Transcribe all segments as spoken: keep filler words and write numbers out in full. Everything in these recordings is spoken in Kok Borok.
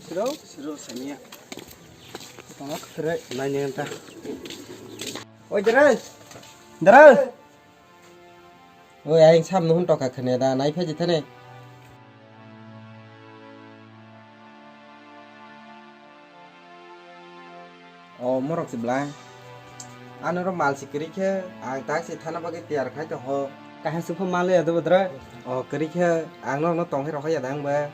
Siro, siro, samiya. Tama khre, nai ne ta. Oi, dara. Dara. Oi, ayang sam nuhun toka khne da, nai phaji thane. O, morok se bwla. Ano ro mal se kwrwi khe, ang tak se thana bagwi tiyar khai to ho. Kaham se pho mal ya do bodra. O, kwrwi khe, ang norok no tong hai rok ya dang ba.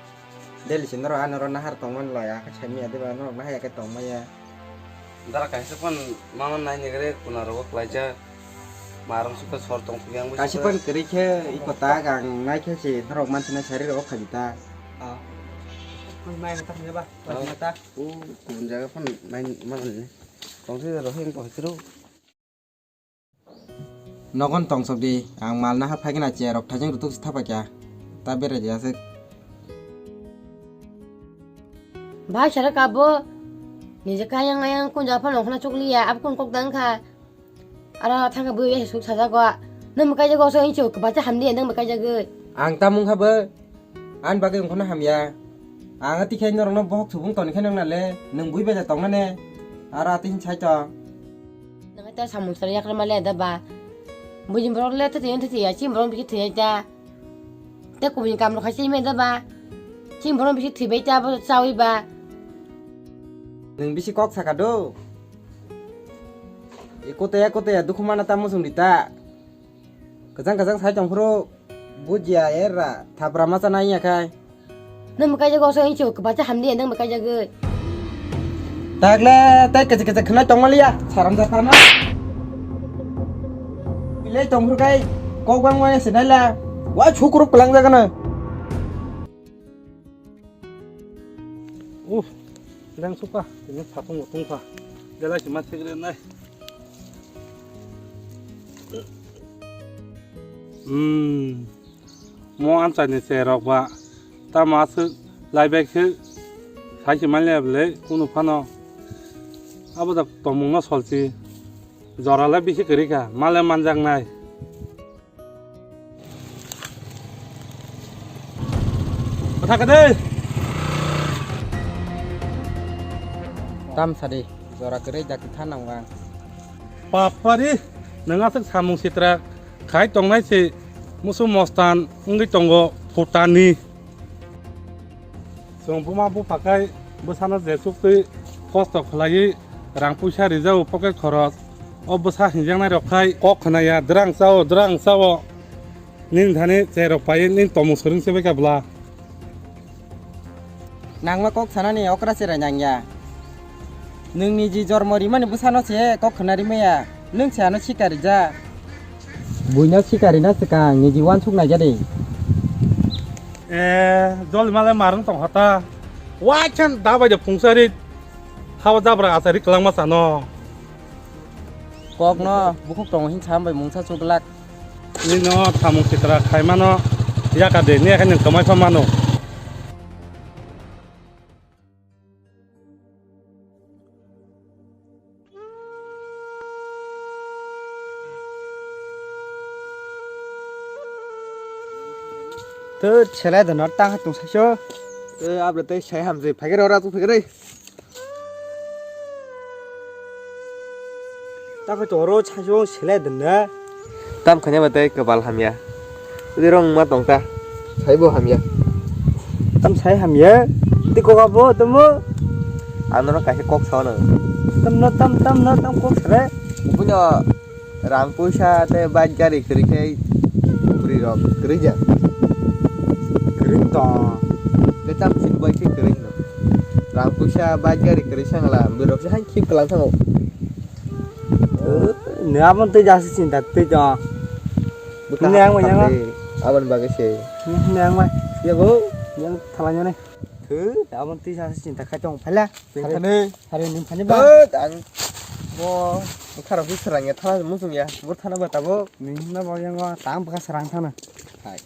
Daily se norok ano ro nahar tong man laya, khe sai manya de ba norok nahar ya khe tong maya. Dara kaisa phone mama nai ni gre kuna rogo klaijak. Marung suka sor tong phi ang. Kaisa phone kwrwi khe iko ta gang nai khe se norok mansi nai sari rogo khaji ta. Ah. Mai ta ne ba. Ah. Mai ta. U kun jaga phone nai mama ni. Tong se rogo hing ko hikro. Nogon tongsok di, ang mal naha phaikhe na chair rok thaijwng rwtuk se thapa kya, ta berai di aswk. Bhai sara kabo, nije kayang ayang kun jaga phano khna chukliya, abo kun kok dang kha. Aro thangkhe bui bai suk sajago, nang bwkaijago so inchu kwbacha hamdi nang bwkaijagwi. Ang tamung kha bo. Ani bagwi wngkhorna hamya. Ang ati khe norokno bohok subung toni khe nang nale, nwng bui bai da tong nane. Aro ati hin sai tong. Nang ta samung sari yakra male da ba. Bujin borok le thwi thwi thwi ya, chini borok bisi thwi ta. Te kubuni kam rok khai chini da ba. Chini borok bisi thwi bai ta bo chawi ba. Nwng bisi kok saka do. Ekote ekote dukhu mana ta muchung di ta. Kwchang kwchang sai tong phuru bujiya era thapra ma chana ya khai. Nang bwkaijago so inchu kwbacha hamdi nang bwkaijagwi. Tagle tai kwchak kwchak khwnai tong maliya saram jatana. Bilai tong phuru kai kok bang wai sinai la wa chukurup kwlang jagana. Uff, leng suka, ini sapung utung pa. Belai sima segre nai. Hmm, mo amchai ni se rok ba, ta ma se lai bag se sai se manya bele kunu phano. Abo da tomung no solchi, jora le bisi kwrwi kha, male manjak nai. Bwtha khe de. Tam sadi, jora kwrwi dakti tha nang wang. Papari, nwng aswk samung sitra khai tongnai se musu mostan wngwi tongo phutani. Chwng buma bupha khai bwsano je chuktwi kosto khlaiwi rang puisa rijao pocket khorok, o bwsa hinjaknai rok khai kok khna ya, "Dwrang chao, dwrang chao." Nini thani cherok pai nini tomung soring se bai kha bwla. Nangma kok sanani okra cherai nangya. Nwng niji jormo rimani bwsano se kok khna rimaya. Nwng se ano sikari ja. Buino sikari na swkang niji wansuk nai jadi. Eh, jol male marung tong hota. Waichan da bai de phungsa ri. Hawa jabra asari kwlangma sano. Kokno bukhuk tongo hin sam bai mungsa chuklak. Nino thamung sitra khaimano yaka de, ne khe nwng kwmai pha mano. Tei selai dono ta tung saiso. Tei abro tei sai hamjui phagere ora tu phagere. Tako choro chaso sele denne. Tam khanya ba tei kwbal hamya. Udi rong ma tong ta. Saibo hamya. Tam sai hamya. Di koka bo tomo. Ano no kaisa kok sao no. Tam no tam tam no tam kok sele. Buino rang puisa tei bike gari kwrwi khe bwrwi rok kwrwi ja. Kwrwi to. Tei tam sin bai khe kwrwi no. Rang puisa bike gari kwrwi sangla bwrwi rok se hai khip kwlang thango. Ne abon tei jasi chinta tei to. Bwkha ne ang hapkha yang tei, aboni bagwi se. Ne ang mai. Yabo. Yang thalanya ne. Thu, abon tei jasi chinta khai tong phala. Thangnai. Hari ni phani ba. Thut, ang bo bwkha rok serang ya thana muchung ya. Bo thana ba tabo. Ni na ba yang tang bwkha serang thana. Hai.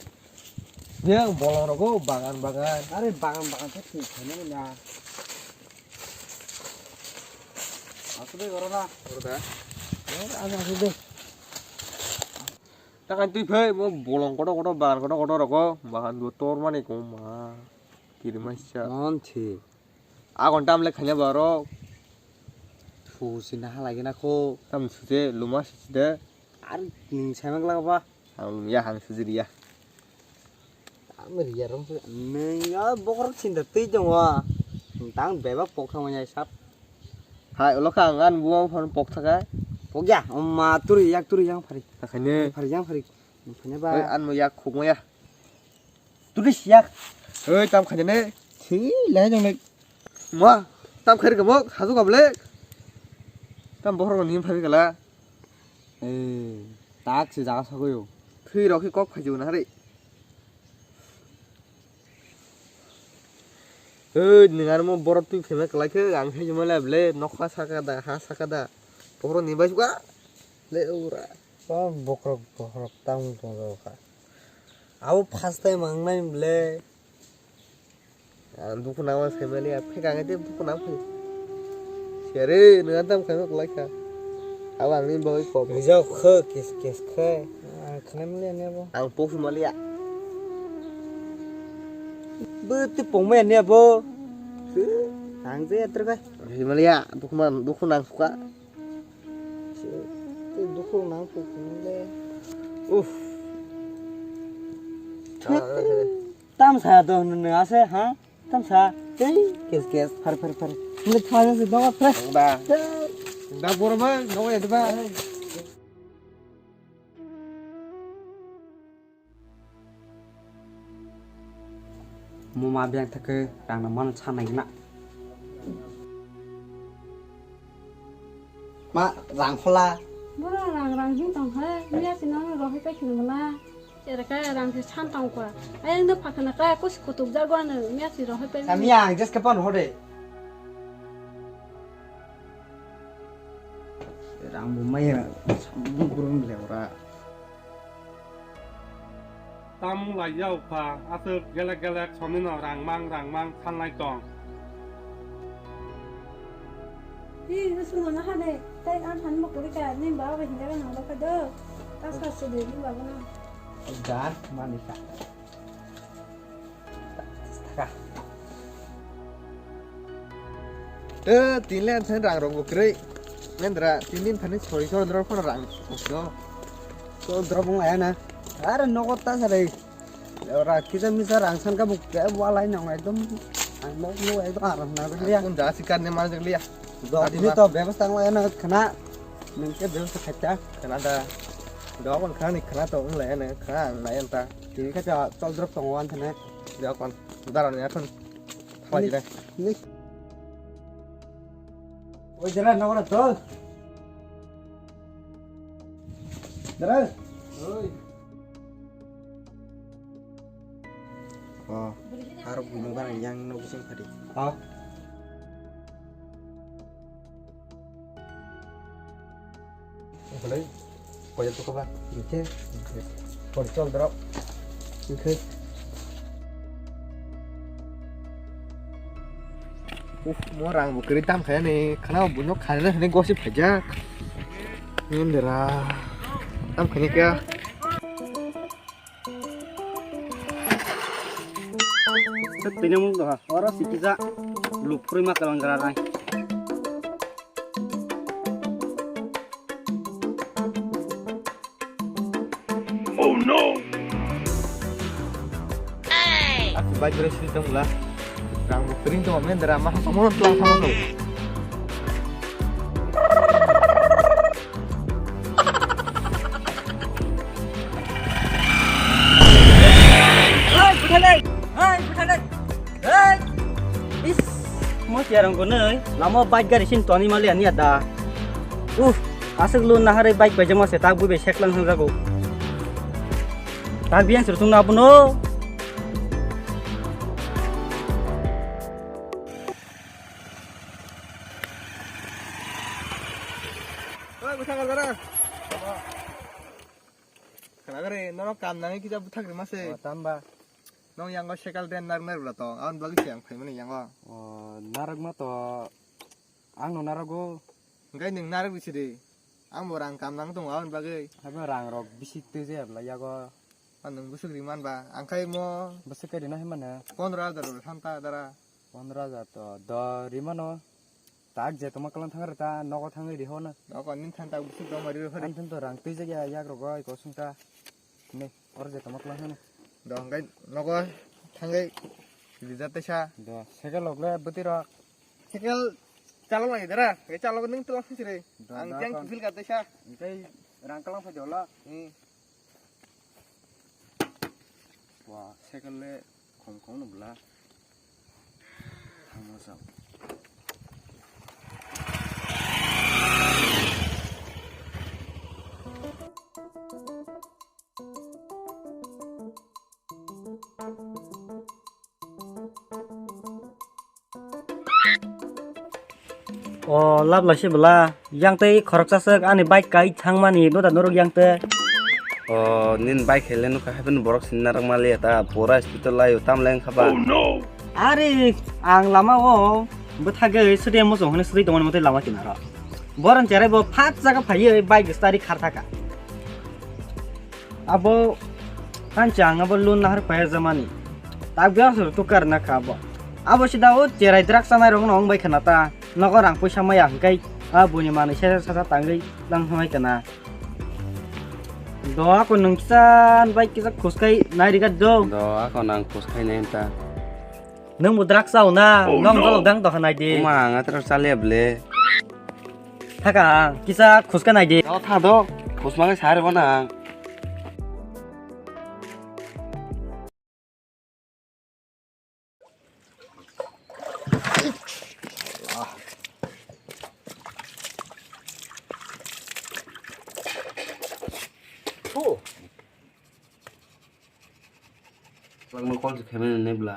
Yang bolong rogo bagan bagan. Are bagan bagan thak thik thana na. Aswk bai goro na? Goro da. Goro da, aswk bai. Takan twi phai, bo bolong kotor kotor, bagan kotor kotor rogo, bagan bo tor mani koma. Kiri maisa. Non thi. Agon tam le khanya borok. Susi na halai gina kho. Tam suje luma sisi de. Ar ning sai mak laga ba. Ang lum ya, ang suji ya. Tam riya rom se. Ning ya bokrok sinda tei jong wa. Tang bebak pok thang ya sap. Hai, ulo kha ang an buang phone pok thaka. Pok ya, ma turi yak turi yang phari. Takhane. Phari yang phari. Phane ba. Oi, an mo yak khuk mo ya. Turi siyak. Oi, tam khane ne. Si, le jong le. Ma, tam khari ka mo, hazu ka ble. Tam bohor ni phari kala. Eh, tak se jaga sagoyo. Thui rok khe kok phaijibo na hari. Hei, nwng armo borok twi phema kwlai khe, ang khe juma le ble, nokha saka da, ha saka da. Bohrok ni bai suka le ura. Ba bokrok, bohrok tang tong kha. Abo first time ang nai ble. Ang dukhu nangma se mali, a phek ang de dukhu nang phai. Sere, nwng tam khaima kwlai kha. Abo ang ni bagwi kok. Rijak khe, kes, kes khe. Ang khna mali ani abo. Ang post mali ya. Bo ti pongmai ani abo. Ang je atrwk kha. Mali ya, dukhu man, dukhu nang suka. Tei dukhu nang phuk le. Uff. Tam saya do nung ase ha? Tam sa. Tei kes kes phar phar phar. Nung thang se dong phar. Da. Da borma nong ya ba. Muma biyang thake rang no mano sanai na. Ma rang khola. Bora rang rang jing tong hai, miya si nang rohoi pai khini mala. Era ka rang se san tong kwa. Ayang no phakana ka kusi kutuk jago ano, miya si rohoi pai. Kami yang just kapan hode. Rang bo maya, samung kurung le ora. Tamung lai ya upha, aswk gelek gelek somino rangmang rangmang sanlai tong. Hi, hwswk nono hade, tei ang thani bo kwrwi kha, nini baba bai hinjaga nang dokha do. Ta sa sudi nini baba no. Jan, mani kha. Thaka. Eh, tin le ang thani rang rok bo kwrwi. Nendra, tin din thani sori sori drop kono rang. Osno. So drop wng laya na. Are nogo ta sare. Ora kisa misa rang san ka bo ke walai nang ekdom. Ang nok no ekdom aram na liya. Kun da sikar ne manjak liya. Dok ni to bebas tang laya na khana. Nang ke bebas khacha. Khana da. Dok on khani khana to wng laya na khana ang laya ta. Tini khacha chol drop tong wan thane. Dok on. Dara ne athun. Thawai jile. Oi, dara, nogora dol. Dara. Oi. Oh, aro buino barang yang no bising tadi. Oh. Boleh, koyok tu kaba? Oke. Oke. Koyok tu drop. Oke. Uf, mo rang bo kwrwi tam khaya ni, khana bo buino kharina hwnwi gosip khaijak. Nindira. Tam khani kya? Tini mung doha, oro sikija, luphuri ma kalang gara nai. Oh no! Aku baik beres di tong lah. Rang bukering tu mamen dera mah kamu telah sama tu. Hai, buthalai! Hai, buthalai! Hai! Is, mo siarang ko nai, lama bike gari sin toni mali ani ada. Uh, asik lu nahare bike pajama se tak bu be seklang hang jago. Tak biang sur tung na buno. Oi, bwthak rwjak ra. Khwnakhwrwi, norok kam nangwi kisa bwthak rwma se. O, tamba. Nong yango cycle den narwk narwk la tong, aboni bagwi se ang phaimani yango. O, narwkma to, ang no narwgo. Hwnkhe nwng narwk rw sidi. Ang bo rang kam nang tongo aboni bagwi. Haibo rang rok bisi twi jaya bwlai yago. A nwng bwswk ri man ba, ang khai mo. Bwswk khe rina hai mano. Pondro hajar rok thanta dara. Pondro hajar to do rimano. Tak je tongma kwlang thang rw ta, nogo thangwi riho na. Nogo nin thang tak busuk tongma riho phari. Ang thang to rang twijak ya, yak rogo ai kosong ta. Ne, oro je tongma kwlang thang na. Do hwnkhai nogo thangwi rijak teisa. Do, sekel rok le bwtwi rok. Sekel chalok lai dara, hwnkhai chalok nung twlang sisi re. Do, ang do, tiyang kon. Kufil ka teisa. Hwnkhai rang kwlang phai de ulo. Hmm. Wa, sekel le khom khom no bwla. Thangma chao. O, lab lai se bwla. Yang tei khoroksa swk ani bike kai thangmani, doda norok yang tei. O, nin bike hele nukha, haibini borok sinna rok mali ta, pura speed o laio, tam leng khaba. Are, ang lama o bwthagwi sudi muchung hwnwi sudi tongmani mwtai lama kinaro. Borok cherai bo phat jaga phaiwi bike stari khar thaka. Abo hanchi ang abo loan nahar paya jamani. Tak biya suru tukar na kha abo. Abo sida o cherai drak sanai rok no ong bai khana ta. Nogo rang puisa maya hwnkhe a buini manwi sesa sasa tangwi lang thangwi kana. Do ako nung kisan bai kisa khuskai nai riga do. Do ako nang khuskai nai ta. Nung bo drak chao na, nong dolok dang doha nai di. Uma ang atro chale ble. Thaka ang kisa khuska nai di. Do tha do, khusma ke sare bona ang. Langma kol se khaimani nai bla.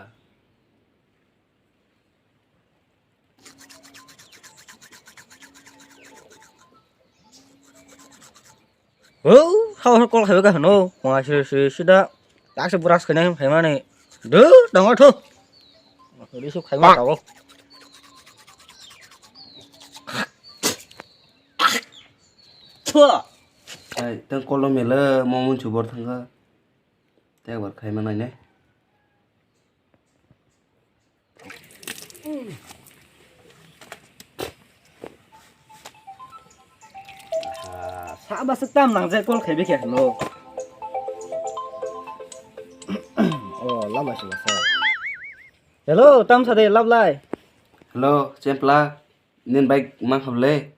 Hau, hau, kol khaiba ka hano. Wah, si, si, sida. Tak se buras kena khaimani. Duh, dong thu. Ri su khaima tao. Thua. Ai, tang kol mele, mo mun chubor thangka. Te bar khaima nai ne. Saba se tam nang je kol khaibe khe hano. Oh, lama se lasa. Hello, tam sa de lab lai. Hello, Chempla. Nin bike mang khablai.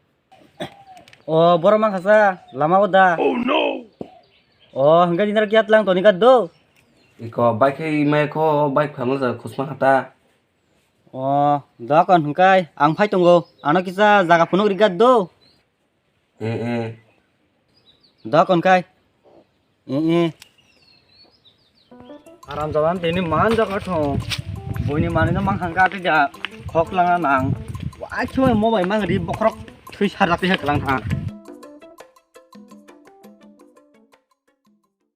O, borok mang khasa, lama o da. Oh no. O, hingke dinaro kiat lang toni kat do. Iko bike hai mai ko bike phamla ja khusma khata. O, da kon hingkai, ang phai tongo. Ano kisa jaga phunuk rigat do. Eh, eh. Da kon kai. Eh, eh. Aram jalan tini man jaga thong. Boini mani no mang hangka te ja khok langa nang. Wa khoi mo bai mang ri bokrok thui sarjak te lang thang.